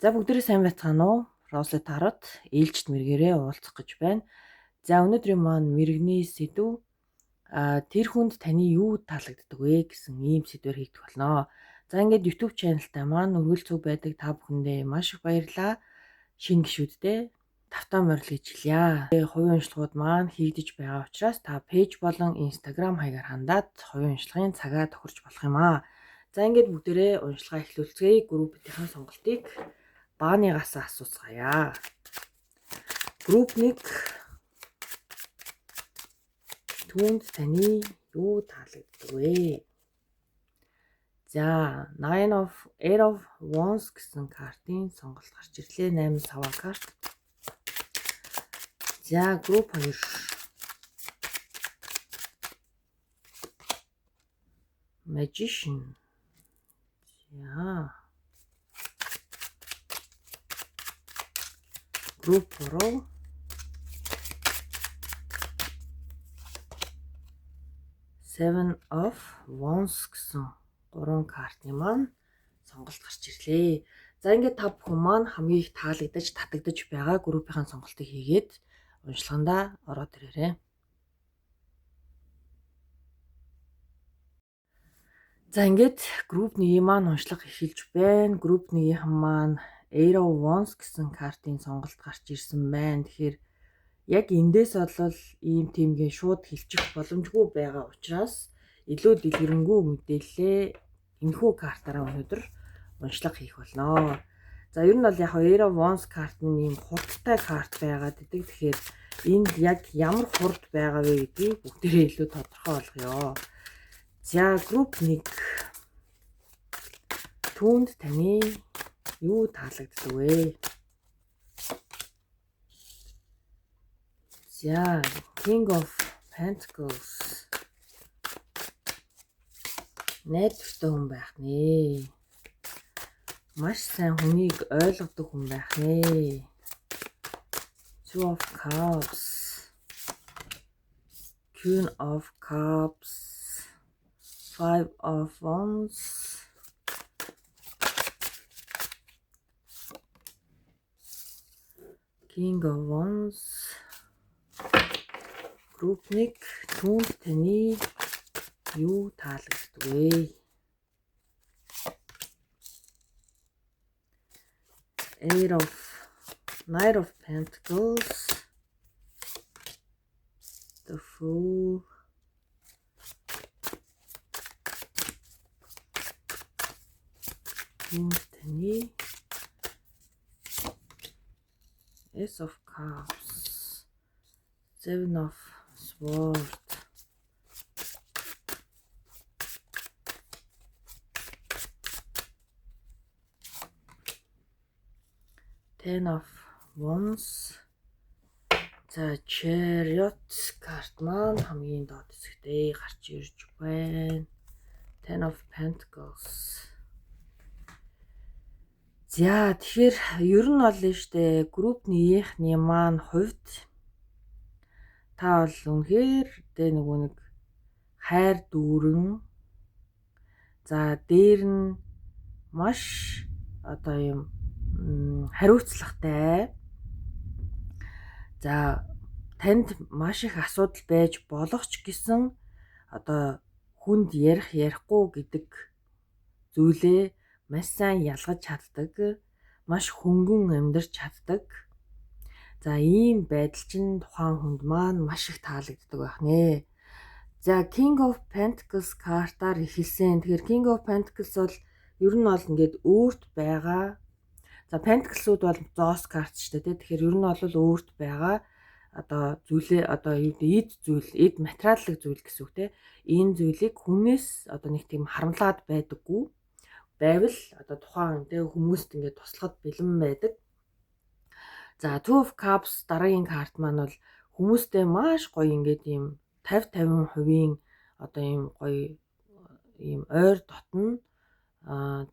За, бүгдээрээ сайн байцгаана уу? Росли Тарот ээлжит мэргээрээ уулзах гэж байна. За, өнөөдрийн маань мэрэгний сэдв тэр хүнд таны юу таалагддаг вэ гэсэн ийм сэдвээр хийгдэх болно. За, ингээд YouTube channel-тай маань үргэлж цуг байдаг та бүхэндээ маш их баярлалаа. Шинэ гишүүддээ тавтаа морил гэж хэлье. Хувийн уншлагууд маань хийгдэж байгаа учраас та пэйж болон Instagram хаягаар хандаад хувийн уншлагын цагаа тохирч болох юм аа. За, ингээд бүгдээрээ уншлагаа эхлүүлцгээе. Группийн сонголтыг бааныгаас асууцгаая. Групп 1, түүнд таны юу таалагддаг вэ? За, Nine of Eight of Wands гэсэн картын сонголт гарч ирлээ. 8 саваа карт. За, групп 2. Magician. За. Групп 3. Seven of Wands гэсэн гурван картны маань сонголт гарч ирлээ. За, ингээд та бүхэн маань хамгийн их таалагдаж, татагдаж байгаа группийн сонголтыг хийгээд уншлагандаа ороод ирээрэй. За, ингээд групп 1-ийн маань уншлага эхэлж байна. Групп 1-ийнхэн маань Eight of Wands гэсэн картын сонголт гарч ирсэн байна. Тэгэхээр яг эндээс бол ийм тиймгийн шууд хэлчих боломжгүй байгаа учраас илүү дэлгэрэнгүй мэдээллээ энэхүү картаараа өнөөдөр уншлага хийх болно. За, ер нь бол яг Eight of Wands карт нь ийм хурдтай карт байгаад идэг. Тэгэхээр энд яг ямар хурд байгаа вэ гэдгийг бүгдээрээ илүү тодорхой болгоё. За, групп 1, түүнд таны юу таалагддаг вэ? За, King of Pentacles. Найдвартай хүн байх нэ. Маш сайн хүнийг ойлгодог хүн байх нэ. Two of Cups. Queen of Cups. Five of Wands. King of Wands. Групп 1, түүнд таны юу таалагддаг вэ? Eight of Knight of Pentacles. The Fool. Түүнд таны Ace of Cups. Seven of Swords. Ten of Wands. За, Chariot карт маань хамгийн доод хэсэгтээ гарч ирж байна. Ten of Pentacles. За, тэгэхээр ер нь бол нь штэ групп нэгийнхний маань хувьд та бол үнэхээр тэ нөгөө нэг хайр дүүрэн, за, дээр нь маш одоо юм хариуцлагатай. За, танд маш их асуудал байж болох ч гэсэн одоо хүнд ярих, ярихгүй гэдэг зүйлээ маш сайн ялгаж чаддаг, маш хөнгөн амьдарч чаддаг. За, ийм байдал чинь тухайн хүнд маань маш их таалагддаг байх нэ. За, King of Pentacles картаар эхэлсэн. Тэгэхээр King of Pentacles бол ер нь бол ингээд өөрт байгаа. За, Pentacles-ууд бол зоос карт шүү дээ. Тэгэхээр ер нь бол өөрт байгаа одоо зүйлээ, одоо юу гэдэг, эд зүйл, эд материаллык зүйл гэсэн үг те. Энэ зүйлийг хүнээс одоо нэг тийм харамлаад байдаггүй байвал одоо тухайн тэ хүмүүст ингээд туслахад бэлэн байдаг. За, Two of Cups дараагийн карт маань бол хүмүүстэй маш гоё ингээд ийм 50 50% одоо ийм гоё ийм ойр дотно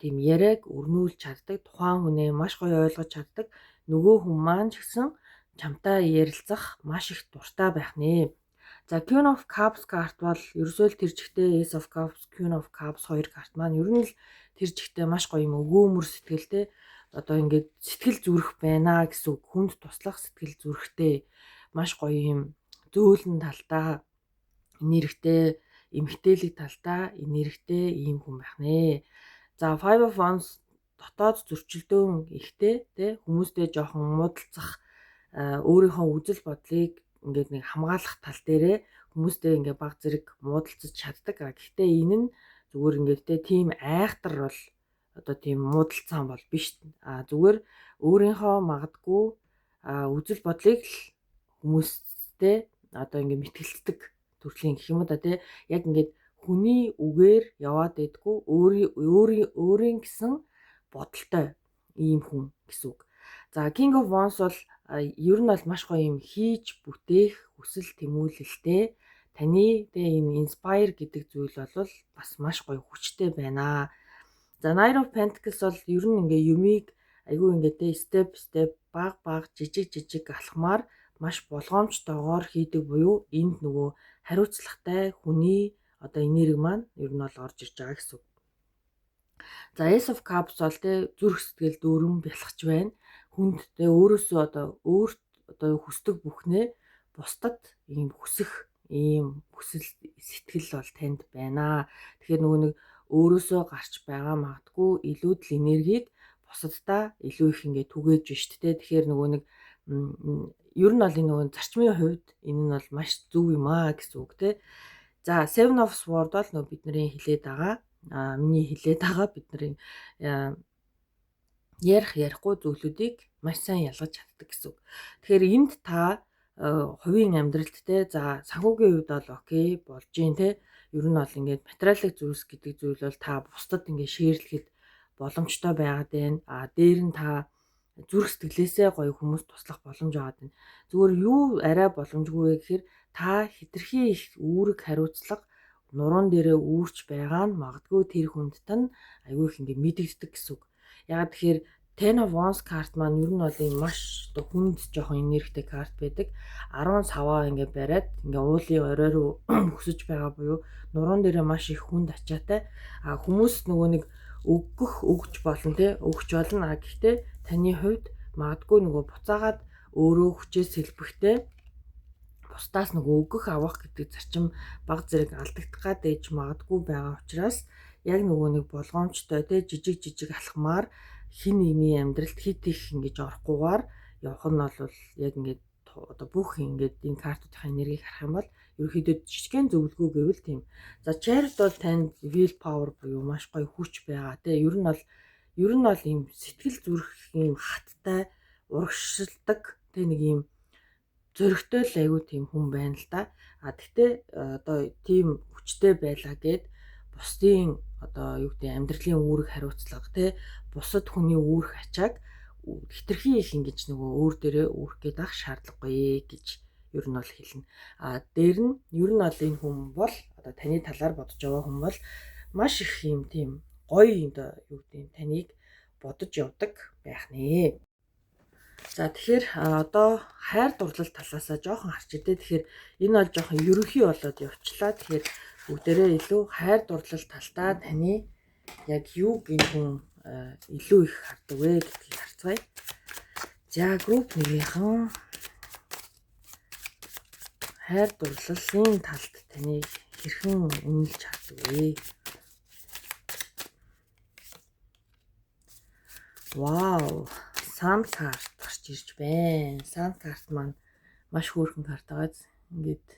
тийм яриаг өрнүүлж чаддаг. Тухайн хүнээ маш гоё ойлгож чаддаг. Нөгөө хүн маань ч гэсэн чамтай ярилцах маш их дуртай байх нэ. За, Queen of Cups карт бол ерөөсөө л тэр чигтээ Ace of Cups, Queen of Cups хоёр карт маань ер нь л тэр чигтээ маш гоё юм өгөөмөр сэтгэлтэй, одоо ингээд сэтгэл зүрх байна гэсэн үг. Хүнд туслах сэтгэл зүрхтэй маш гоё юм зөөлөн талдаа энергтэй, эмгтээлэг талдаа энергтэй ийм хүн байх нэ. За Five of Wands дотоод зөрчилдөөн ихтэй тий хүмүүстэй жоохон муудалцах, өөрийнхөө үзэл бодлыг ингээд нэг хамгаалах тал дээрээ хүмүүстэй ингээд баг зэрэг муудалцаж чаддаг. Гэхдээ энэ нь зүгээр ингээд те тийм айхтар бол одоо тийм муудалцаан бол биш. Зүгээр өөрийнхөө магадгүй үзэл бодлыг л хүмүүстэй одоо ингээд мэтгэлцдэг төрлийн гэх юм уу да тий. Яг ингээд хүний үгээр яваад байдгүй өөрийн гэсэн бодолтой ийм хүн гэсэн үг. За King of Wands бол ер нь бол маш гоё юм хийж бүтээх хүсэл тэмүүлэлтэй. Таны тэ энэ inspire гэдэг зүйл бол бас маш гоё хүчтэй байна. За Knight of Pentacles бол ер нь ингээ юмыг айгүй ингээ тэ step step баг баг жижиг жижиг алхмаар маш болгоомжтойгоор хийдэг буюу энд нөгөө хариуцлагатай хүний одоо энерги маань ер нь бол орж ирж байгаа гэсэн үг. За Ace of Cups бол тэ зүрх сэтгэл дүүрэн бялхаж байна. Хүнд тэ өөрөөсөө одоо өөрт одоо хүсдэг бүхнээ бусдад ийм хүсэх ийм хүсэл сэтгэл бол танд байна. Тэгэхээр нөгөө нэг өөрөөсөө гарч байгаа магадгүй илүүдэл энергийг бусаддаа илүү их ингээд түгээж штэ тэ. Тэгэхээр нөгөө нэг ер нь бол энэ нөгөө зарчмын хувьд энэ нь бол маш зөв юм аа гэсэн үг те. За Seven of Swords бол нөгөө бидний хэлээд байгаа миний хэлээд байгаа бидний ярих ярихгүй зүйлүүдийг маш сайн ялгаж чаддаг гэсэн үг. Тэгэхээр энд та хувийн амьдралд те за санхүүгийн хувьд бол okay болж гин те. Ер нь бол ингээд материалын зүйлс гэдэг зүйл бол та бусдад ингээд share лэхэд боломжтой байгаад байна. А дээр нь та зүрх сэтгэлээсээ гоё хүмүүс туслах боломж байгаад байна. Зүгээр юу арай боломжгүй вэ гэхээр та хэтэрхий их үүрэг хариуцлага нуруунд дээрээ үүрч байгаа нь магадгүй тэр хүнд тань айгүй их ингээд мэдэгддэг гэсэн үг. Яагаад тэгэхээр Ten of Wands карт маань ер нь бол ийм маш одоо хүнд жоохон энергитэй карт байдаг. 10 саваа ингээд бариад ингээд уулын орой руу өсөж байгаа буюу нуруунд дээрээ маш их хүнд ачаатай. А хүмүүс нөгөө нэг өгөх өгч болно те өгч болно. А гэхдээ таны хувьд магадгүй нөгөө буцаагаад өөрөө хүчээ сэлбэхтэй бусдаас нөгөө өгөх авах гэдэг зарчим баг зэрэг алдагдах гад ээж магадгүй байгаа учраас яг нөгөө нэг болгоомжтой те жижиг жижиг алхмаар хэн нэгний амьдралд хит их ингэж орохгүйгээр явах нь бол яг ингээд одоо бүх ингээд энэ картуудын энергийг харах юм бол ерөнхийдөө жижигхэн зөвлөгөө гэвэл тийм. За Chariot бол танд will power буюу маш гоё хүч байгаа те. Ер нь бол ийм сэтгэл зүрх ийм хаттай урагшилдаг те нэг ийм зоригтой л айгүй тийм хүн байна л да. А тэгтээ одоо тийм хүчтэй байлаа гэд бусдын одоо юу гэдэг амьдралын үүрэг хариуцлага те бусад хүний үүрэг ачааг хэтэрхий их ингэж нөгөө өөр дээрээ үүрэх гээд ах шаардлагагүй гэж ер нь бол хэлнэ. А дээр нь ер нь бол энэ хүн бол одоо таны талаар бодож байгаа хүн бол маш их юм тийм гоё юм да юу гэдэг таныг бодож явдаг байх нэ. За тэгэхээр одоо хайр дурлал талаасаа жоохон харч идэ. Тэгэхээр энэ бол жоохон ерөнхий болоод явчлаа. Тэгэхээр бүгдээрээ илүү хайр дурлал талтаа таны яг юу гин хүн илүү их хардаг вэ гэдгийг харцгаая. За group нэгийнхэн хайр дурлалын талд таныг хэрхэн үнэлж хардаг вэ? Вау, Sun карт гарч ирж байна. Sun карт маань маш хөөрхөн карт байгаа. Ингээд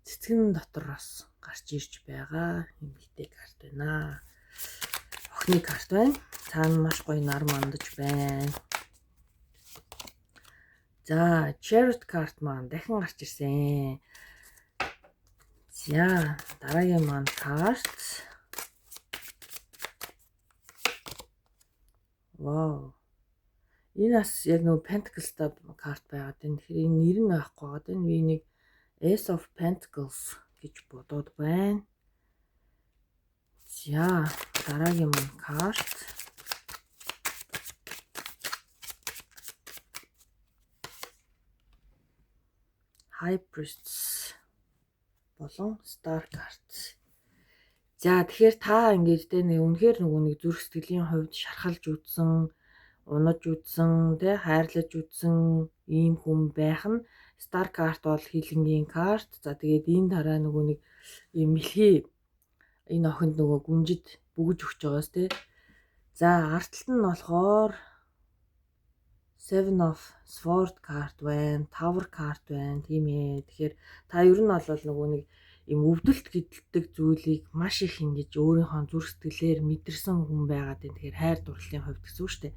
цэцгэн дотор бас гарч ирж байгаа эмэгтэй карт байна. Охины карт байна. Цаана маш гоё нар мандаж байна. За, Chariot карт маань дахин гарч ирсэн. За, дараагийн маань карт. Вау. Энэ бас яг нөгөө Pentacles-та карт байгаад байна. Тэгэхээр энэ нэр нь байхгүй байгаа. Энэ би нэг Ace of Pentacles гэж бодоод байна. За, дараагийн маань карт. High Priestess болон Star карт. За тэгэхээр та ингээд те нэг үнэхээр нөгөө нэг зүрх сэтгэлийн хувьд шархалж үзсэн, унаж үзсэн, тэ хайрлаж үзсэн ийм хүн байх нь. Star карт бол healing-ийн карт. За тэгээд энэ дараа нөгөө нэг ийм мэлхий энэ охинд нөгөө гүнжид бүгж өгч байгаас тэ. За ард талд нь болохоор Seven of Sword карт байна, Tower карт байна, тийм ээ. Тэгэхээр та ер нь бол нөгөө нэг юм өвдөлт гэдэлдэг зүйлийг маш их ингэж өөрийнхөө зүрх сэтгэлээр мэдэрсэн хүн байгаад байна. Тэгэхээр хайр дурлалын хувьд гэсэн үг шүү дээ.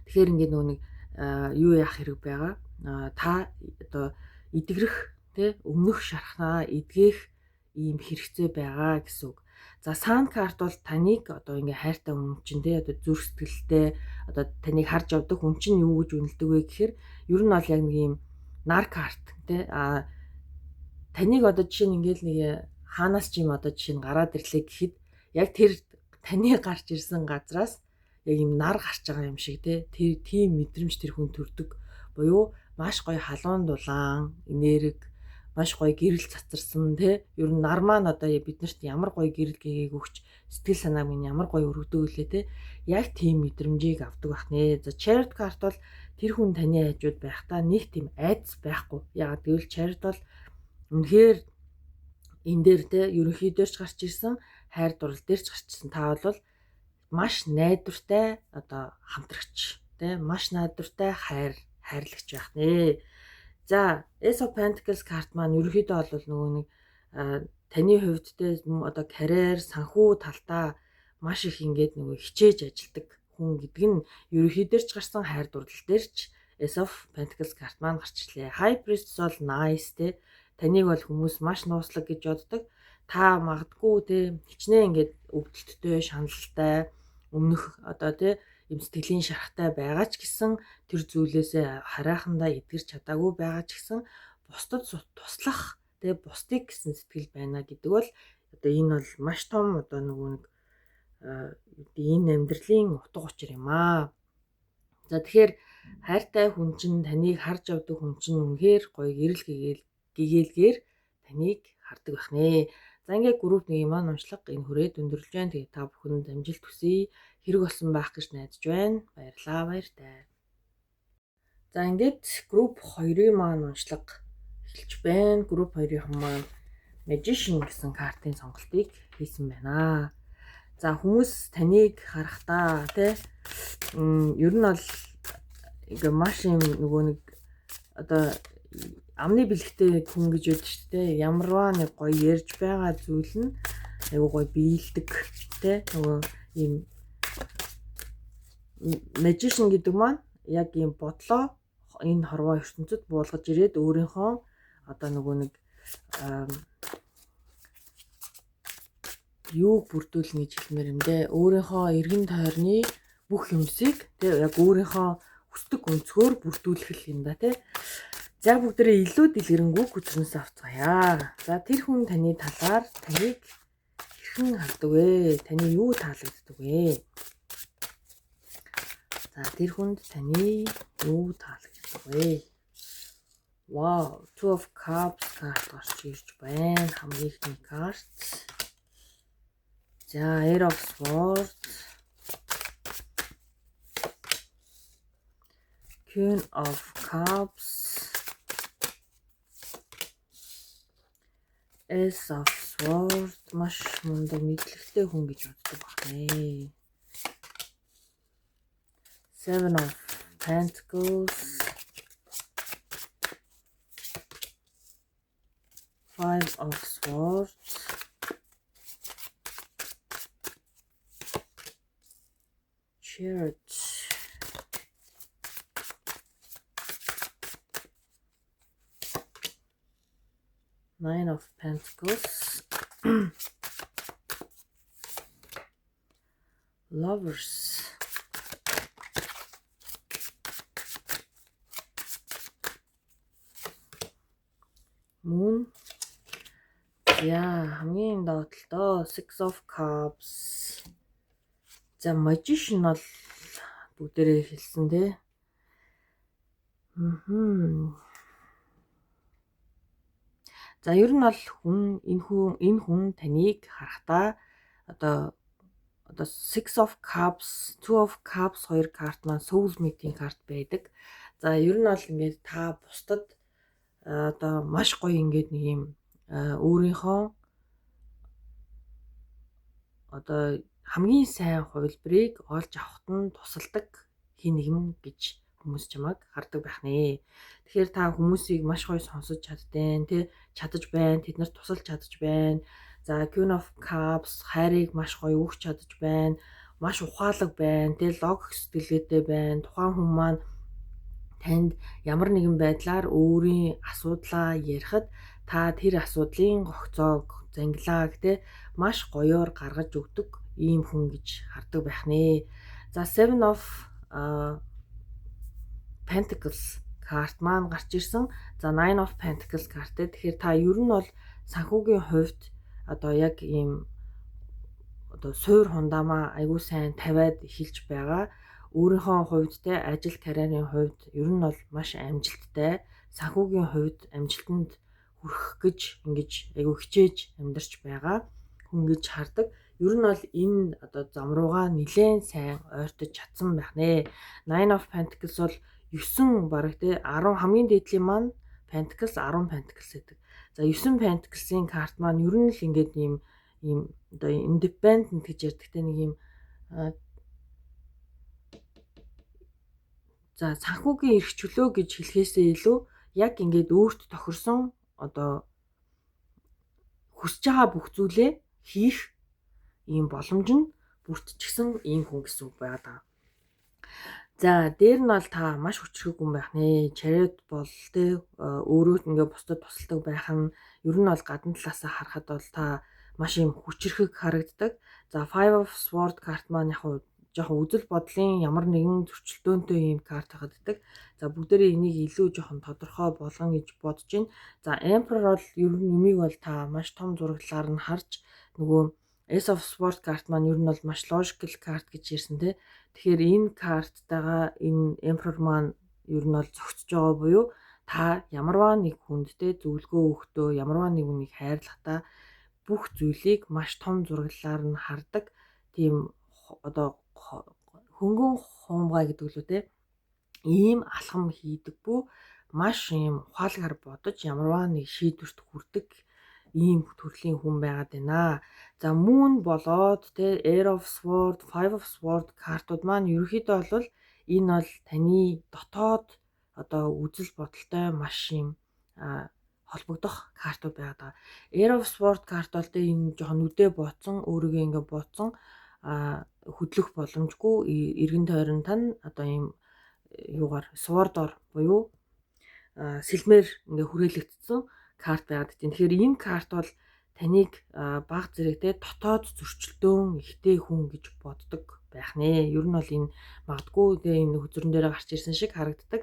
Тэгэхээр ингээд нөгөө нэг юу яах хэрэг байгаа. Та одоо эдгэрэх тэ өмнөх шархнаа эдгэх ийм хэрэгцээ байгаа гэсэн үг. За Sun карт бол таныг одоо ингээ хайртай хүн чинь тэ одоо зүрх сэтгэлтэй одоо таныг харж явдаг хүн чинь юу гэж үнэлдэг вэ гэхээр ер нь бол яг нэг ийм нар карт тэ таныг одоо жишээ нь ингээл нэг хаанаас ч юм одоо жишээ нь гараад ирлээ гэхэд яг тэр таны гарч ирсэн газраас яг юм нар гарч байгаа юм шиг те тэр тийм мэдрэмж тэр хүн төрдөг буюу маш гоё халуун дулаан энерги, маш гоё гэрэл цацарсан те ер нь нар маань одоо биднэрт ямар гоё гэрэл гэгээг өгч сэтгэл санааг минь ямар гоё өргөдөг үлээ те яг тийм мэдрэмжийг авдаг байх нэ. За Chariot карт бол тэр хүн таны хажууд байхдаа нэг тийм айдас байхгүй. Яагаад гэвэл Chariot бол үнэхээр энэ дээр те ерөнхийдөө ч гарч ирсэн, хайр дурлал дээр ч гарч ирсэн. Та бол маш найдвартай одоо хамтрагч те маш найдвартай хайрлагч байх нэ. За Ace of Pentacles карт маань ерөнхийдөө бол нөгөө нэг таны хувьд те одоо карьер, санхүү талтаа маш их ингээд нөгөө хичээж ажилдаг хүн гэдэг нь ерөнхий дээр ч гарсан, хайр дурлал дээр ч Ace of Pentacles карт маань гарч ирлээ. High Priestess бол nice те таныг бол хүмүүс маш нууцлаг гэж боддог. Та магадгүй те хичнээн ингээд өвдөлттэй, шаналлтай, өмнөх одоо те юм сэтгэлийн шарахтай байгаа ч гэсэн тэр зүйлээсээ харайхандаа эдгэрч чадаагүй байгаа ч гэсэн бусдад туслах те бусдыг гэсэн сэтгэл байна гэдэг бол одоо энэ бол маш том одоо нөгөө нэг энэ амьдралын утга учир юм аа. За тэгэхээр хайртай хүн чинь таныг харж авдаг хүн чинь үнэхээр гоё гэрэл гэгээлгээр таныг хардаг байх нэ. За ингээд group 1-ийн маань уншлага энэ хүрээд өндөрлөж байна. Тэгээд та бүхэнд амжилт хүсье. Хэрэг болсон байх гэж найдаж байна. Баярлалаа, баяртай. За ингээд group 2-ын маань уншлага эхэлж байна. Group 2-ын маань Magician гэсэн картын сонголтыг хийсэн байна. За хүмүүс таныг харахтаа тий ер нь бол ингээ маш юм нөгөө нэг одоо амны бэлэгтэй хүн гэж байдаг шүү дээ. Ямарваа нэг гоё ярьж байгаа зүйл нь айгуу гоё биелдэг тий нөгөө ийм magician гэдэг маань яг ийм бодлоо энэ хорвоо ертөнцөд буулгаж ирээд өөрийнхөө одоо нөгөө нэг юуг бүрдүүлнэ гэж хэлмээр юм дээ. Өөрийнхөө эргэн тойрны бүх юмсыг тий яг өөрийнхөө хүсдэг өнцгөр бүрдүүлэх юм да тий. За бүгдээрээ илүү дэлгэрэнгүй гүцрэнээс авцгаая. За тэр хүн таны талаар таныг хэрхэн хардаг вэ? Таны юу таалагддаг вэ? За тэр хүнд таны юу таалагддаг вэ? Wow, Two of Cups карт гарч ирж байна. Хамгийн ихний карт. За Eight of Swords. Queen of Cups. Ace of Swords маш мундаг мэдлэгтэй хүн гэж боддог байна. Seven of Pentacles. Five of Swords. Chariot. Nine of Pentacles. Lovers. Moon. За хамгийн доод талдоо Six of Cups. За Magician бол бүгдээрээ хэлсэн тий. За ер нь бол хүн энэ хүн таныг харахтаа одоо Одоо Six of Cups, Two of Cups хоёр карт маань soulmate-ийн карт байдаг. За, ер нь бол ингээд та бусдад одоо маш гоё ингээд нэг юм өөрийнхөө одоо хамгийн сайн хувилбарыг олж авахт нь тусалдаг хэн нэгэн гэж хүмүүс чамайг хардаг байх нэ. Тэгэхээр та хүмүүсийг маш гоё сонсож чаддаг, тэ, чадаж байна, тэд нарт тусалж чадаж байна. За, Queen of Cups хайрыг маш гоё өгч чадаж байна. Маш ухаалаг байна, тэ, логик сэтгэлгээтэй байна. Тухайн хүн маань танд ямар нэгэн байдлаар өөрийн асуудлаа ярихад та тэр асуудлын гогцоог, зангилааг, тэ, маш гоёор гаргаж өгдөг ийм хүн гэж хардаг байх нэ. За, Seven of Pentacles карт маань гарч ирсэн. За, Nine of Pentacles карттай. Тэгэхээр та ер нь бол санхүүгийн хувьд одоо яг ийм одоо суур хундаамаа айгүй сайн тавиад эхэлж байгаа. Өөрийнхөө хувьд, те, ажил карьерийн хувьд ер нь бол маш амжилттай. Санхүүгийн хувьд амжилтанд хүрэх гэж ингэж айгүй хичээж амьдарч байгаа хүн гэж хардаг. Ер нь бол энэ одоо зам руугаа нилээн сайн ойртож чадсан байх нэ. Nine of Pentacles бол 9 бараг, те, 10 хамгийн дээдлийн маань Pentacles, 10 Pentacles гэдэг. За, 9 Pentacles-ийн карт маань ер нь л ингээд ийм ийм одоо independent гэж ярьдаг, те, нэг ийм за, санхүүгийн эрх чөлөө гэж хэлэхээсээ илүү яг ингээд өөрт тохирсон, одоо хүсэж байгаа бүх зүйлээ хийх ийм боломж нь бүрдчихсэн ийм хүн гэсэн үг байгаа. За, дээр нь бол та маш хүчрхэг хүн байх нэ. Chariot бол, те, өөрөө ингээ бусдад тусалдаг байх нь ер нь бол гадна талаасаа харахад бол та маш ийм хүчрхэг харагддаг. За, Five of Sword карт маань яг жоохон үзэл бодлын ямар нэгэн зөрчилдөөнтэй ийм карт харагддаг. За, бүгдээрээ энийг илүү жоохон тодорхой болгоно гэж бодож байна. За, Emperor бол ер нь юмыг бол та маш том зураглалаар нь харж, нөгөө Ace of Sword карт маань ер нь бол маш logical карт гэж ярьсан, те. Тэгэхээр энэ карттайгаа энэ Emperor маань ер нь бол зохицож байгаа буюу та ямарваа нэг хүнд, те, зөвлөгөө өгөхдөө, ямарваа нэг хүнийг хайрлахдаа бүх зүйлийг маш том зураглалаар нь хардаг тийм одоо хөнгөн хуумгай гэдэг лүү, те, ийм алхам хийдэггүй, маш ийм ухаалгаар бодож ямарваа нэг шийдвэрт хүрдэг ийм төрлийн хүн байгаад байна. За, Moon болоод, те, Air of Sword, Five of Sword картууд маань ерөнхийдөө бол энэ бол таны дотоод одоо үзэл бодолтой маш юм холбогдох картууд байгаад байгаа. Air of Sword карт бол, те, энэ жоохон нүдэ бооцсон, өөрийгөө ингээ бооцсон, хөдлөх боломжгүй, эргэн тойрон тань одоо ийм юугаар sword-оор буюу сэлмээр ингээ хүрээлэгдсэн карт байгаад байна. Тэгэхээр энэ карт бол таныг баг зэрэгтэй дотоод зөрчилдөөн ихтэй хүн гэж боддог байх нэ. Ер нь бол энэ магадгүй тэгээ энэ хөзрөн дээр гарч ирсэн шиг харагддаг.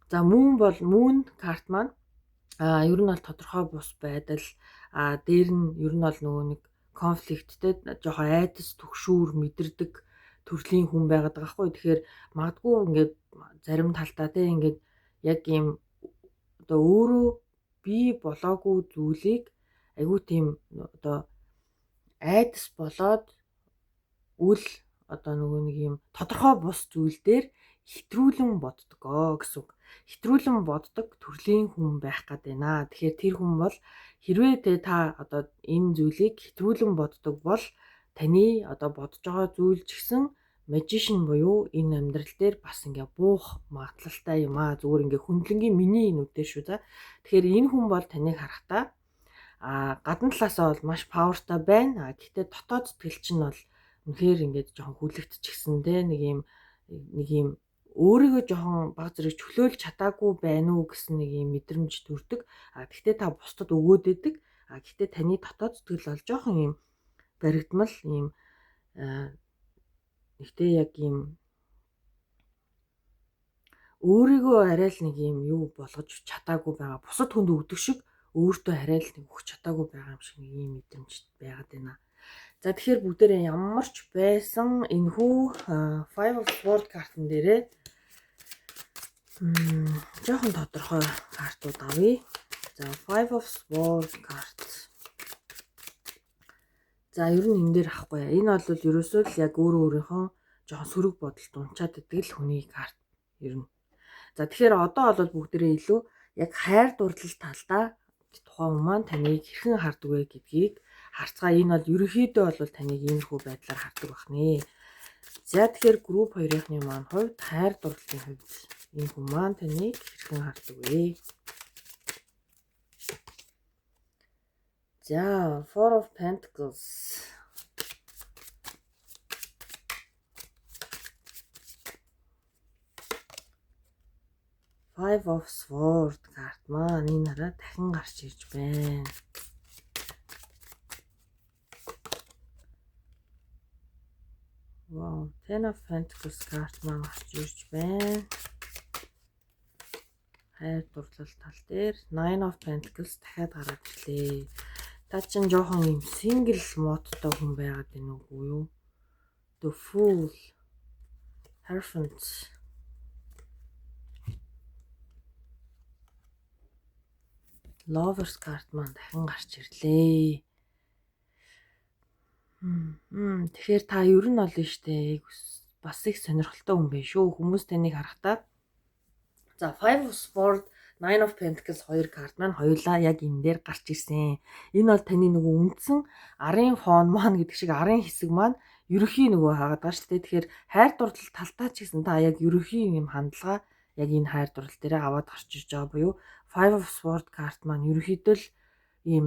За, Moon бол Moon карт маань ер нь бол тодорхой бус байдал, дээр нь ер нь бол нөгөө нэг conflict тэй, жоохон айдас түгшүүр мэдэрдэг төрлийн хүн байгаад байгаа хгүй. Тэгэхээр магадгүй ингээд зарим талдаа, те, ингээд яг ийм одоо өөрөө бий болоогүй зүйлийг айгүй тийм одоо айдас болоод үл одоо нөгөө нэг юм тодорхой бус зүйл дээр хэтрүүлэн боддог гэсэн үг. Хэтрүүлэн боддог төрлийн хүн байх гээд байна. Тэгэхээр тэр хүн бол хэрвээ те та одоо энэ зүйлийг хэтрүүлэн боддог бол таны одоо бодож байгаа зүйл ч гэсэн magician буюу энэ амьдрал дээр бас ингээ буух магадлалтай юм аа. Зүгээр ингээ хөндлөнгийн миний нүдээр шүү, за. Тэгэхээр энэ хүн бол таныг харахтаа гадна талаасаа бол маш power тай байна. А гэхдээ дотоод сэтгэл чинь бол үнэхээр ингээд жоохон хүлэгдчихсэн, те, нэг юм өөрийгөө жоохон баг зэрэг чөлөөлж чадаагүй байна уу гэсэн нэг юм мэдрэмж төрдөг. А гэхдээ та бусдад өгөөд идэг. А гэхдээ таны дотоод сэтгэл бол жоохон юм баригдмал ийм нэгтээ яг ийм өөрийгөө арай л нэг юм юу болгож чадаагүй байгаа. Бусад хүнд өгдөг шиг өөртөө арай л нэг өгч чадаагүй байгаа юм шиг нэг ийм мэдрэмж байгаад байна. За, тэгэхээр бүгдээрээ ямар ч байсан энэхүү Five of Sword картан дээрээ жоохон тодорхой картууд авъя. За, Five of Sword карт. За, ер нь энэ дээр авахгүй. Энэ бол ерөөсөө л яг өөрөө өөрийнхөө жоохон сөрөг бодолд унчаад идэг л хүний карт ер нь. За, тэгэхээр одоо бол бүгдээрээ илүү яг хайр дурлал талдаа тухайн хүн маань таныг хэрхэн хардаг вэ гэдгийг харцгаа. Энэ бол ерөнхийдөө бол таныг иймэрхүү байдлаар хардаг бахнэ. За, тэгэхээр group 2-ны маань хувьд хайр дурлалын хувьд энэ хүн маань таныг хэрхэн хардаг вэ? За, Four of Pentacles. Five of Swords карт маань энэ хараа дахин гарч ирж байна. Wow, Ten of Pentacles карт маань гарч ирж байна. Хайр дурлал тал дээр Nine of Pentacles дахиад гараад ирлээ. Та чинь жоохон юм single mode той хүн байгаад байна уугүй юу? The Fool, Hierophant. Lovers card маань дахин гарч ирлээ. Тэгэхээр та ер нь бол штэ бас их сонирхолтой хүн байх шүү. Хүмүүс таныг харахтаа за, Five of Swords, Nine of Pentacles хоёр карт маань хоёулаа яг энэ дээр гарч ирсэн. Энэ бол таны нөгөө үндсэн арын фон маань гэдэг шиг арын хэсэг маань ерөнхий нөгөө хагаад байгаа шүү дээ. Тэгэхээр хайр дурлал талтаа ч гэсэн та яг ерөнхий юм хандлага яг энэ хайр дурлал дээрээ аваад гарч ирж байгаа буюу Five of Swords карт маань ерөнхийдөө л ийм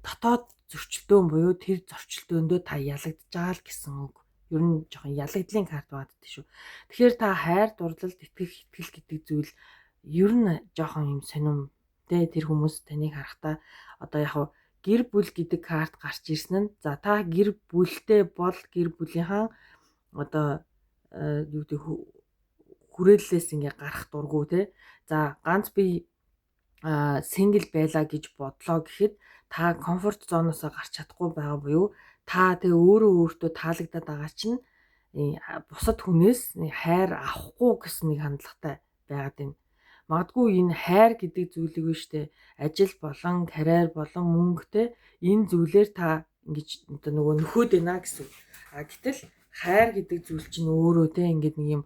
дотоод зөрчилдөөн буюу тэр зөрчилдөөндөө та ялагдж байгаа л гэсэн үг. Ер нь жоохон ялагдлын карт байгаад шүү. Тэгэхээр та хайр дурлалд итгэх итгэл гэдэг зүйл ер нь жоохон юм сонирм тэ. Тэр хүмүүс таныг харахтаа одоо яг гэр бүл гэдэг карт гарч ирсэн нь, за, та гэр бүлтэй бол гэр бүлийнхаа одоо юу гэдэг хүрээллээс ингээ гарах дурггүй те. За, ганц би single байлаа гэж бодлоо гэхэд та comfort zone оосоо гарч чадахгүй байгаа буюу та тэгээ өөрөө өөртөө таалагдаад байгаа чинь бусад хүнээс хайр авахгүй гэсэн нэг хандлагатай байгаад байна. Магадгүй энэ хайр гэдэг зүйлийг нь штэ ажил болон карьер болон мөнгөтэй энэ зүйлээр та ингэж одоо нөгөө нөхөд байна гэсэн. А гэтэл хайр гэдэг зүйл чинь өөрөө те ингээд нэг юм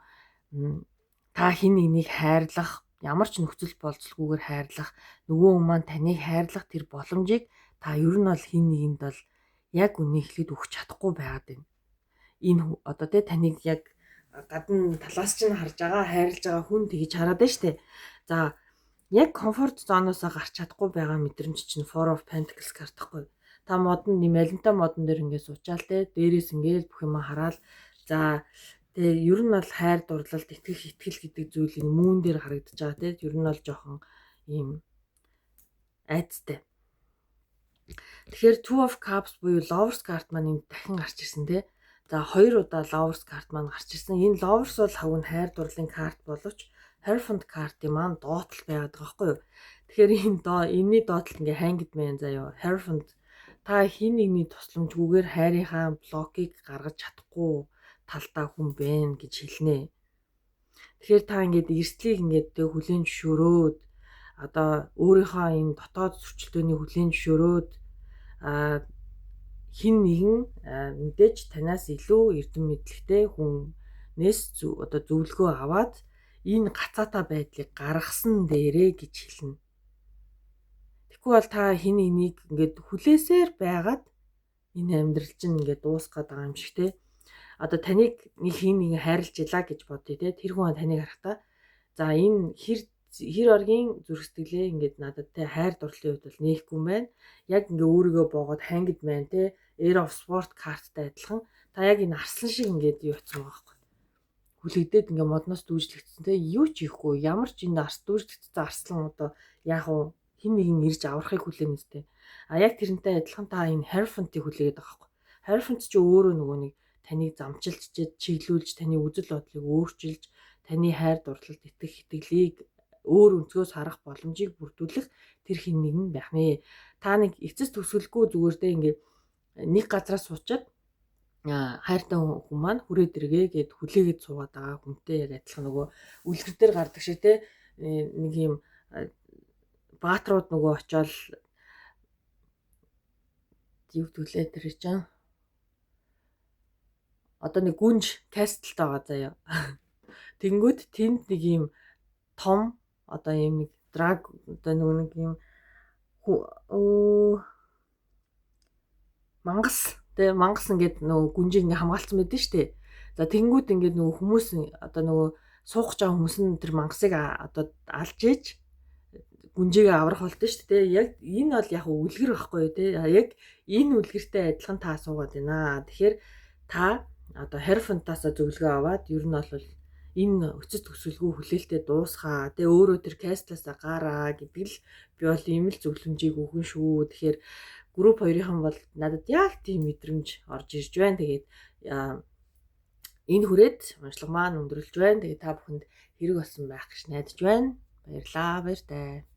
та хин нэгнийг хайрлах, ямар ч нөхцөл болцолгүйгээр хайрлах, нөгөө хүн маань таныг хайрлах тэр боломжийг та ер нь бол хин нэгэнд бол яг үнийг хэлэхэд өгч чадахгүй байгаад байна. Энэ одоо те таныг яг гадна талаас чинь харж байгаа, хайрлаж байгаа хүн тэгж хараад байна штэ. За, яг comfort zone оосоо гарч чадахгүй байгаа мэдрэмж чинь Four of Pentacles карт ахгүй. Та модон нэмэлэнтэй модон дээр ингээд суучаал те, дээрээс ингээд бүх юм хараал, за, тэгээ ер нь бол хайр дурлалд итгэх итгэл гэдэг зүйл энэ мүүн дээр харагдаж байгаа те. Ер нь бол жоохон ийм айцтай. Тэгэхээр Two of Cups буюу Lovers card маань энд дахин гарч ирсэн те. За, хоёр удаа Lovers card маань гарч ирсэн. Энэ Lovers бол хавь нь хайр дурлалын карт боловч Hierophant картын маань доотлол байгаад байгаа байхгүй юу? Тэгэхээр энэ доо энэний доотлол ингээ Hanged Man заяо. Hierophant, та хин нэгний тусламжгүйгээр хайрынхаа блокийг гаргаж чадахгүй талдаа хүн байна гэж хэлнэ. Тэгэхээр та ингээд эрсдлийг ингээд тэг хүлээн зөвшөөрөөд, одоо өөрийнхөө энэ дотоод зөрчилдөөний хүлээн зөвшөөрөөд, хин нэгэн мэдээж танаас илүү эрдэм мэдлэгтэй хүнээс одоо зөвлөгөө аваад энэ гацаатай байдлыг гаргасан дээрээ гэж хэлнэ. Тэгэхгүй бол та хин нэгнийг ингээд хүлээсээр байгаад энэ амьдрал чинь ингээд дуусах гээд байгаа юм шиг те. Одоо таныг нэг хин нэгэн хайрлаж илаа гэж бодъё те. Тэр хүн таныг харахтаа, за, энэ хэр хэр оргийн зүрх сэтгэлээ ингээд надад те хайр дурлалын хувьд бол нээхгүй юм байна. Яг ингээ өөрийгөө боогод Hanged Man те, Air of Swords карттай адилхан та яг энэ арслан шиг ингээд юу утсан байгаа байхгүй. Хүлэгдээд ингээ модноос дүүжлэгдсэн те, юу ч хийхгүй, ямар ч энэ арс дүүжлэгдсэн арслан одоо яг уу хин нэгэн ирж аврахыг хүлээнэ үстэй. А яг тэрнтэй адилхан та энэ Hierophant-ыг хүлээгээд байгаа байхгүй. Hierophant чи өөрөө нөгөө нэг таныг замчилж чиглүүлж, таны үзэл бодлыг өөрчилж, таны хайр дурлалд итгэх итгэлийг өөр өнцгөөс харах боломжийг бүрдүүлэх тэр хин нэгэн байх нэ. Та нэг эцэс төсөөлгүй зүгээр дээ ингээд нэг газараа суучаад хайртай хүн маань хүрээд иргээ гэд хүлээгээд суугаад байгаа хүнтэй яг адилхан нөгөө үлгэр дээр гардаг шиг те, нэг юм баатрууд нөгөө очиод юу төлөө тэр чинь Одоо нэг гүнж castle тай байгаа заяа. Тэнгүүд тэнд нэг юм том одоо ийм нэг drag одоо нөгөө нэг юм мангас тэ мангас ингээд нөгөө гүнжийг ингээ хамгаалсан байдсан шүү дээ. За тэнгүүд ингээд нөгөө хүмүүс одоо нөгөө суух гэж байгаа хүмүүс нь тэр мангасыг одоо алж ээж гүнжигээ аврах болтой шүү дээ. Яг энэ бол яг үлгэр байхгүй юу те. Яг энэ үлгэртэй адилхан та суугаад байна. Тэгэхээр та одоо Hierophant-аас зөвлөгөө аваад ер нь бол энэ өцөц төсөлгүй хүлээлтээ дуусгаа. Тэгээ өөрөө тэр castle-аас гараа гэдэг л би бол ийм л зөвлөмжийг өгөн шүү. Тэгэхээр group 2-ийнхан бол надад яг тийм мэдрэмж орж ирж байна. Тэгээд энэ хүрээд уншлага маань өндөрлөж байна. Тэгээд та бүхэнд хэрэг болсон байх гэж найдаж байна. Баярлалаа. Баяртай.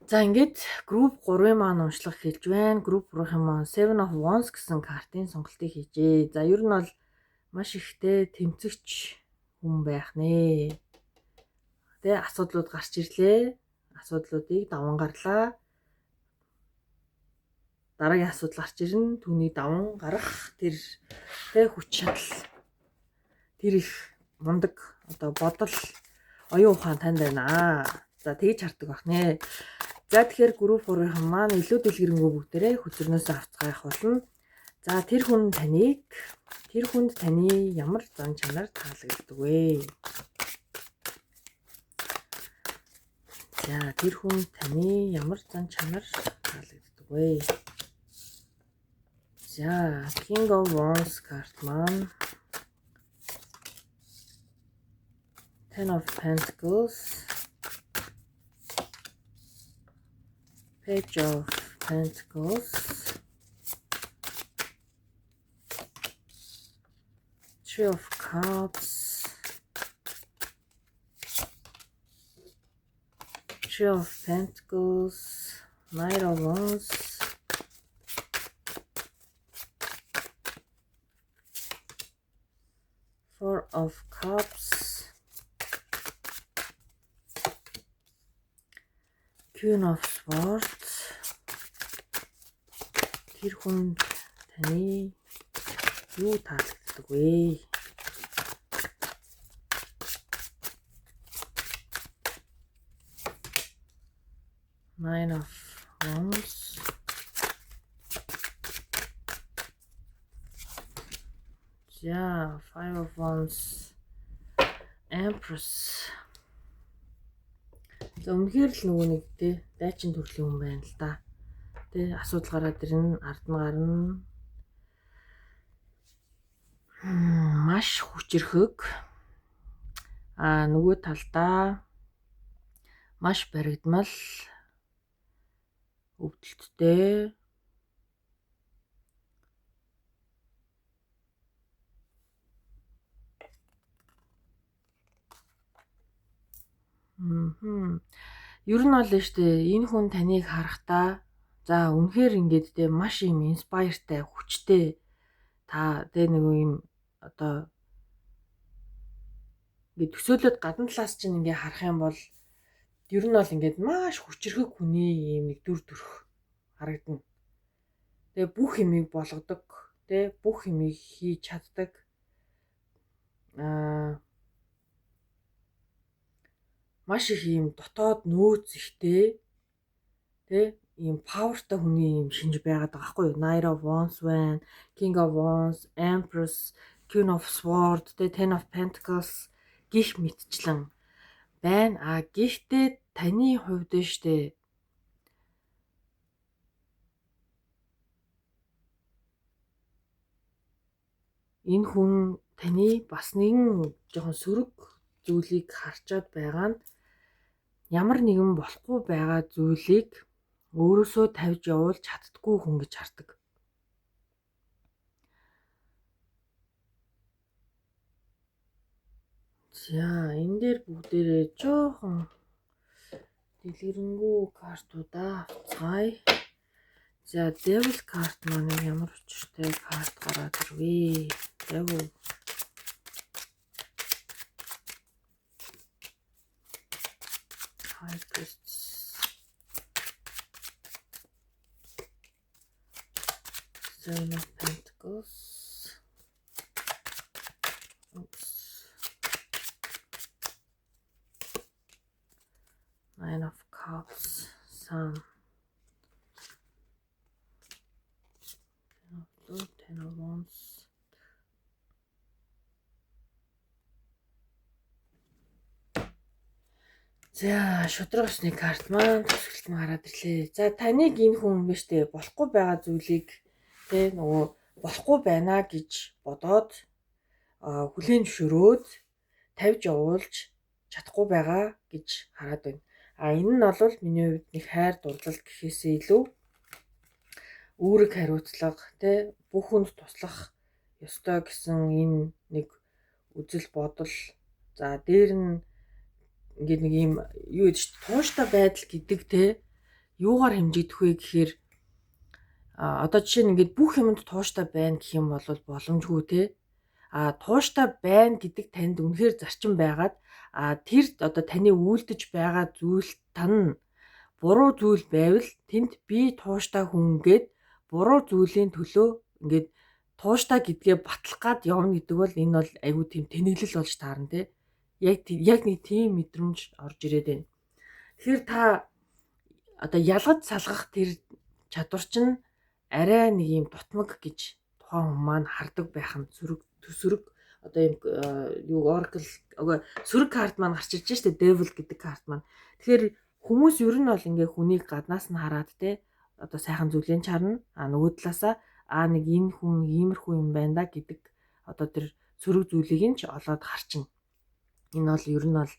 За ингээд group 3-ын маань уншлага хэлж байна. Group 3-ын маань Seven of Wands гэсэн картын сонголтыг хийжээ. За ер нь бол маш ихтэй тэмцэгч хүн байх нэ. Тэ асуудлууд гарч ирлээ. Асуудлуудыг даван гарлаа. Дараагийн асуудал гарч ирнэ. Түүнийг даван гарах тэр тэ хүч чадал тэр их мундаг одоо бодол оюун ухаан танд байна. За тэгж хардаг байх нэ. За тэгэхээр group 3-ын маань илүү дэлгэрэнгүй бүгдээрээ хөзрнөөсөө авцгаах болно. За тэр хүн таныг тэр хүнд таны ямар зан чанар таалагддаг вэ? За тэр хүн таны ямар зан чанар таалагддаг вэ? За King of Wands карт маань Ten of Pentacles, Page of Pentacles, Three of Cups, Three of Pentacles, Knight of Wands, Four of Cups, Queen of Swords. Тэр хүн таны юу таалагддаг вэ? Nine of Wands. За, Five of Wands, Empress. За үнэхээр л нөгөө нэг те дайчин төрлийн хүн байна л да. Тэ асуудал гараад ирнэ, ард нь гарна. Маш хүчирхэг. А нөгөө талдаа маш баригдмал, өвдөлттэй. Ер нь бол штэ энэ хүн таныг харахтаа за үнэхээр ингээд те маш юм inspire-тай, хүчтэй та те нэг юм одоо ингээд төсөөлөд гадна талаас чинь ингээ харах юм бол ер нь бол ингээд маш хүчирхэг хүний юм нэг дүр төрх харагдана. Тэгээ бүх юмыг болгодог, те бүх юмыг хийж чаддаг. Маш их ийм дотоод нөөц ихтэй тэ ийм power тай хүний ийм шинж байгаад байгаа байхгүй юу? Knight of Wands байна, King of Wands, Empress, Queen of Swords, тэ Ten of Pentacles гих мэтчлэн байна. А гэхдээ таны хувьд штэ энэ хүн таны бас нэгэн жоохон сөрөг зүйлийг харчаад байгаа нь ямар нэгэн болохгүй байгаа зүйлийг өөрөөсөө тавьж явуулж чаддаггүй хүн гэж хардаг. За энэ дээр бүгдээрээ жоохон дэлгэрэнгүй картуудаа авцгаая. За Devil карт маань ямар учиртай карт гараад ирвэ? Devil. High Priestess, Seven of Pentacles, Nine of Cups, Sun, Ten of Wands. За, шудраг усны карт маань төгсгөлт нь гараад ирлээ. За, таныг энэ хүн биш үү, болохгүй байгаа зүйлийг тэ нөгөө болохгүй байна гэж бодоод хүлээн зөвшөөрөөд тавьж явуулж чадахгүй байгаа гэж хараад байна. А энэ нь бол миний хувьд нэг хайр дурлал гэхээсээ илүү үүрэг хариуцлага тэ бүх хүнд туслах ёстой гэсэн энэ нэг үзэл бодол, за дээр нь ингээд нэг юм юу гэдэг чинь тууштай байдал гэдэг те юугаар хэмжигдэх вэ гэхээр одоо жишээ нь ингээд бүх юмд тууштай байна гэх юм бол боломжгүй те. А тууштай байна гэдэг танд үнэхээр зарчим байгаад тэр одоо таны үйлдэж байгаа зүйл тань буруу зүйл байвал тэнд би тууштай хүн гээд буруу зүйлийн төлөө ингээд тууштай гэдгээ батлах гад явна гэдэг бол энэ бол айгүй тийм тэнэглэл болж таарна те. Яг нэг тийм мэдрэмж орж ирээд байна. Тэгэхээр та одоо ялгаж салгах тэр чадвар чинь арай нэг юм дутмаг гэж тухайн хүн маань хардаг байх нь сөрөг одоо юм юу oracle сөрөг карт маань гарч ирж штэ, devil гэдэг карт маань. Тэгэхээр хүмүүс ер нь бол ингээ хүнийг гаднаас нь хараад те одоо сайхан зүйлэн чарна. А нөгөө талаасаа нэг энэ хүн иймэрхүү юм байна да гэдэг одоо тэр сөрөг зүйлийг нь ч олоод харчна. Энэ бол ер нь бол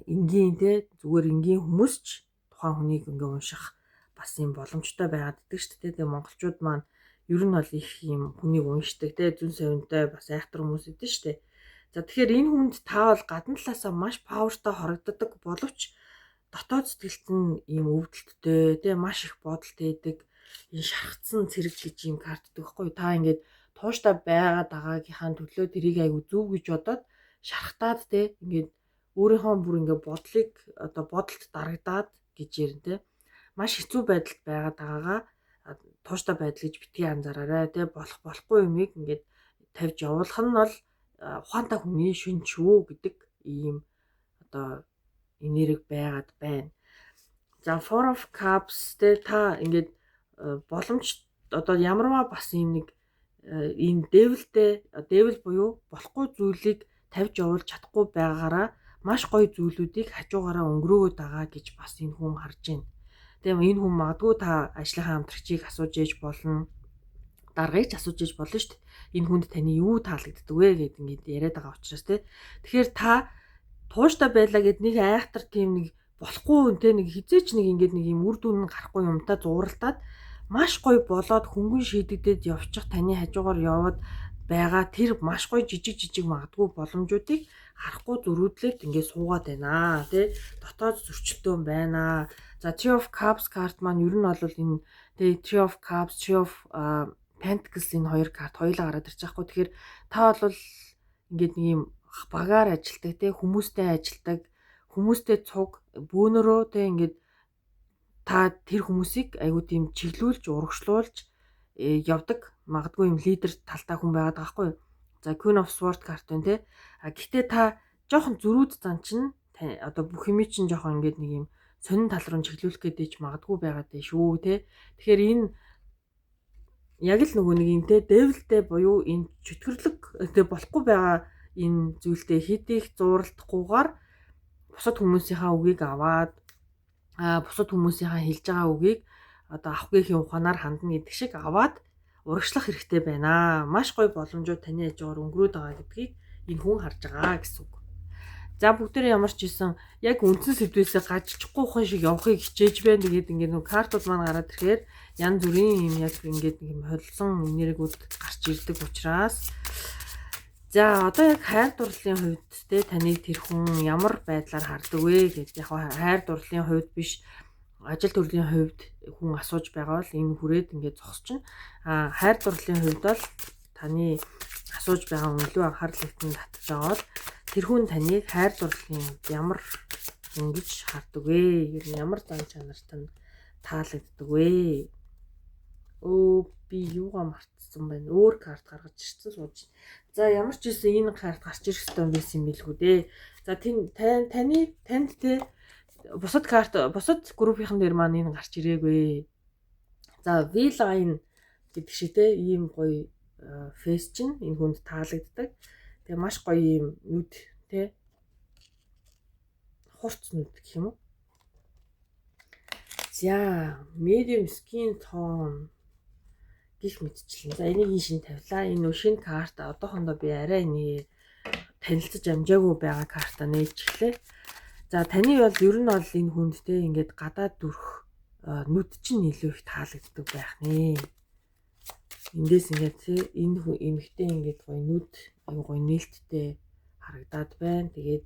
энгийн те зүгээр энгийн хүмүүс ч тухайн хүнийг ингээ унших бас юм боломжтой байгаад идэг шүү дээ. Тэгээ монголчууд маань ер нь бол их юм хүнийг уншдаг те зүүн совинтой бас айхтар хүмүүс идэв шүү дээ. За тэгэхээр энэ хүнд та бол гадна талаасаа маш павертай хорогддог боловч дотоод сэтгэлд нь ийм өвдөлттэй те маш их бодолтой байдаг энэ шархацсан цэрэг гэж ийм карт өгдөг байхгүй. Та ингээд тууштай байгаад байгаагийнхаа төлөө тэрийг айгу зөв гэж бодоод шархтаад те ингээд өөрийнхөө бүр ингээд бодлыг одоо бодолд дарагдаад гэж ярина те. Маш хэцүү байдалд байгаад байгаагаа тууштай байдал гэж битгий анзаараарай те. Болох болохгүй юмыг ингээд тавьж явуулах нь бол ухаантай хүний шинж шүү гэдэг ийм одоо энерги байгаад байна. За Four of Cups те та ингээд боломж одоо ямарваа бас ийм нэг энэ devil-тэй devil буюу болохгүй зүйлийг тавьж явуулж чадахгүй байгаагаараа маш гоё зүйлүүдийг хажуугаараа өнгөрөөгөөд байгаа гэж бас энэ хүн харж байна. Тэгээ энэ хүн магадгүй та ажлынхаа хамтрагчийг асууж ээж болно, даргаыг ч асууж ээж болно шүү дээ. Энэ хүнд таны юу таалагддаг вэ гэд ингээд яриад байгаа учраас те. Тэгэхээр та тууштай байлаа гэд нэг айхтар тийм нэг болохгүй те нэг хизээч нэг ингээд нэг юм үр дүн нь гарахгүй юмтай зууралдаад маш гоё болоод хөнгөн шийдэгдээд явчих таны хажуугаар яваад байгаа тэр маш гоё жижиг жижиг магадгүй боломжуудыг харахгүй зөрүүдлээд ингээд суугаад байна тий дотоод зөрчилдөөн байна. За Three of Cups карт маань ер нь бол энэ тий Three of Cups, Three of Pentacles энэ хоёр карт хоёулаа гараад ирж байгаа хгүй. Тэгэхээр та бол ингээд нэг юм багаар ажилтдаг тий хүмүүстэй ажилтдаг, хүмүүстэй цуг бөөнөрөө тий ингээд та тэр хүмүүсийг айгуу тийм чиглүүлж, урагшлуулж явдаг магадгүй юм лидер талтай хүн байгаад байгаа хгүй. За Queen of Swords карт байна те. А гэхдээ та жоохон зөрүүд зан чинь одоо бүх юмыг чинь жоохон ингээд нэг юм сонин тал руу чиглүүлэх гээд ич магадгүй байгаад байна шүү те. Тэгэхээр энэ яг л нөгөө нэг юм те devil-тэй буюу энэ чөтгөрлөг те болохгүй байгаа энэ зүйлтэй хэд их зууралдахгүйгээр бусад хүмүүсийнхаа үгийг аваад бусад хүмүүсийнхаа хэлж байгаа үгийг одоо авахгүйхийн ухаанаар хандна гэдэг шиг аваад урагшлах хэрэгтэй байна. Маш гоё боломжууд таны хажуугаар өнгөрөөд байгаа гэдгийг энэ хүн харж байгаа гэсэн үг. За бүгдээрээ ямар ч ийсэн яг үндсэн сэдвээсээ гажчихгүй хүн шиг явахыг хичээж байна. Тэгээд ингээд нөгөө картууд маань гараад ирэхээр янз бүрийн юм яг ингээд нэг юм холилсон энергиуд гарч ирдэг учраас за одоо яг хайр дурлалын хувьд те таныг тэр хүн ямар байдлаар хардаг вэ гэж яг хайр дурлалын хувьд биш ажил төрлийн хувьд хүн асууж байгаа бол энэ хүрээд ингээд зогсчихно. А хайр дурлалын хувьд бол таны асууж байгаа хүн илүү анхаарал ихтэн татж байгаа бол тэр хүн таныг хайр дурлалын хувьд ямар хүн гэж хардаг вэ? Ер нь ямар зан чанарт нь таалагддаг вэ? Өө би юугаа мартсан байна? Өөр карт гаргаж ирсэн сууж. За ямар ч үсэн энэ карт гарч ирэх ёстой байсан юм билгүй дээ. За таны танд те Бусад карт, бусад группийн дээр маань энэ гарч ирээгүй. За, V-line гэдэг шиг те, ийм гоё face чинь энэ хүнд таалагддаг. Тэгээ маш гоё ийм нүд те, хурц нүд гэх юм уу? За, medium skin tone гэх мэтчлэн. За, энийг шин тавилаа. Энэ шинэ карт, одоохондоо би арай энийг танилцаж амжаагүй байгаа карта нээчихлээ. За, таны бол ер нь бол энэ хүнд те, ингээд гадаад дүрх нүд чинь илүү их таалагддаг байх нэ. Эндээс ингээд те, энэ эмэгтэй ингээд гоё нүд, аюу гоё нээлттэй харагдаад байна. Тэгээд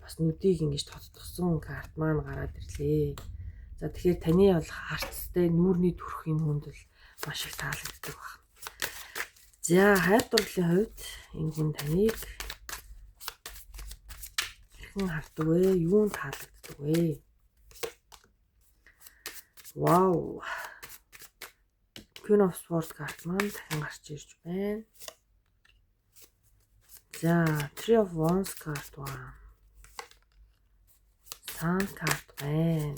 бас нүдийг ингэж тодтгосон карт маань гараад ирлээ. За, тэгэхээр таны бол харцтай нүүрний төрх энэ хүнд бол маш их таалагддаг байна. За, хайр дурлалын хувьд энэ хүн таныг хэрхэн хардаг вэ? Юунд таалагддаг вэ? Вау. Queen of Swords карт маань дахин гарч ирж байна. За, Three of Wands карт байна. Sun карт байна.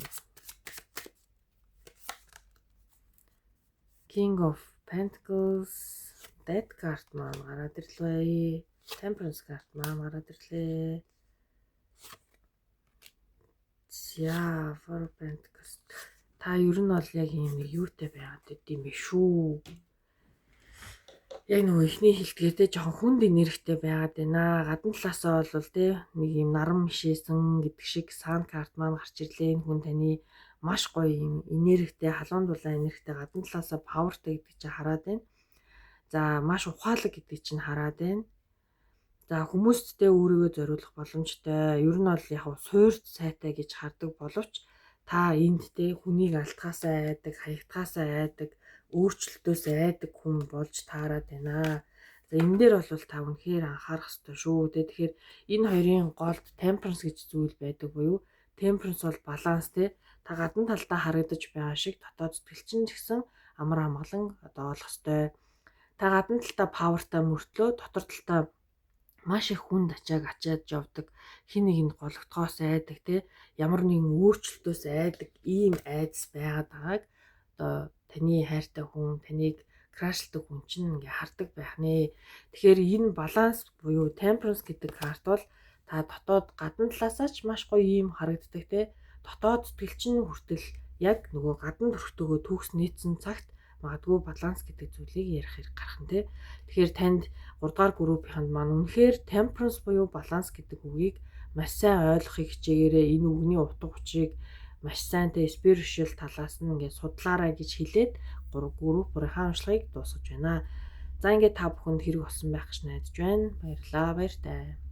King of Pentacles, Death карт маань гараад ирлээ. Temperance карт маань гараад ирлээ. За, Four of Pentacles. Та ер нь бол яг ийм нэг юутай байгаад байд юм бэ шүү. Яг нөгөө эхний хэлдгээр те, жоохон хүнд энергитэй байгаад байна. Гадна талаасаа бол те, нэг юм наран мишээсэн гэдэг шиг Sun карт маань гарч ирлээ. Энэ хүн таны маш гоё юм энергитэй, халуун дулаан энергитэй, гадна талаасаа power тай гэдэг чинь хараад байна. За, маш ухаалаг гэдэг чинь хараад байна. За, хүмүүсттэй өөрийгөө зориулах боломжтой. Ер нь бол яг суурь сайтай гэж хардаг боловч та энд те, хүнийг алдахаасаа айдаг, хаягдахаасаа айдаг, өөрчлөлтөөс айдаг хүн болж таарад байна. За, энэ дээр бол та үнэхээр анхаарах ёстой шүү. Тэ, тэгэхээр энэ хоёрын голд temperance гэж зүйл байдаг буюу temperance бол баланс те, та гадна талдаа харагдаж байгаа шиг дотоод сэтгэл чинь ч гэсэн амар амгалан одоо олох ёстой. Та гадна талдаа power тай мөртлөө дотор талдаа маш их хүнд ачааг ачаад явдаг, хин нэгэнд гологдохоос айдаг те, ямар нэгэн өөрчлөлтөөс айдаг ийм айдас байгаад байгааг одоо таны хайртай хүн, таныг crush лдаг хүн чинь ингээ хардаг байх нэ. Тэгэхээр энэ баланс буюу temperance гэдэг карт бол та дотоод гадна талаасаа ч маш гоё ийм харагддаг те, дотоод сэтгэл чинь хүртэл яг нөгөө гадна төрхтөөгөө төгс нийцсэн цагт магадгүй баланс гэдэг зүйлийг ярих хэрэг гарах нь те. Тэгэхээр танд 3 дугаар группийнхэнд маань үнэхээр temperance буюу баланс гэдэг үгийг маш сайн ойлгохыг хичээгээрэй. Энэ үгний утга учирыг маш сайн те, spiritual талаас нь ингээд судлаарай гэж хэлээд 3 групп бүрийнхаа уншлагыг дуусгаж байна. За, ингээд та бүхэнд хэрэг болсон байх гэж найдаж байна. Баярлалаа. Баяртай.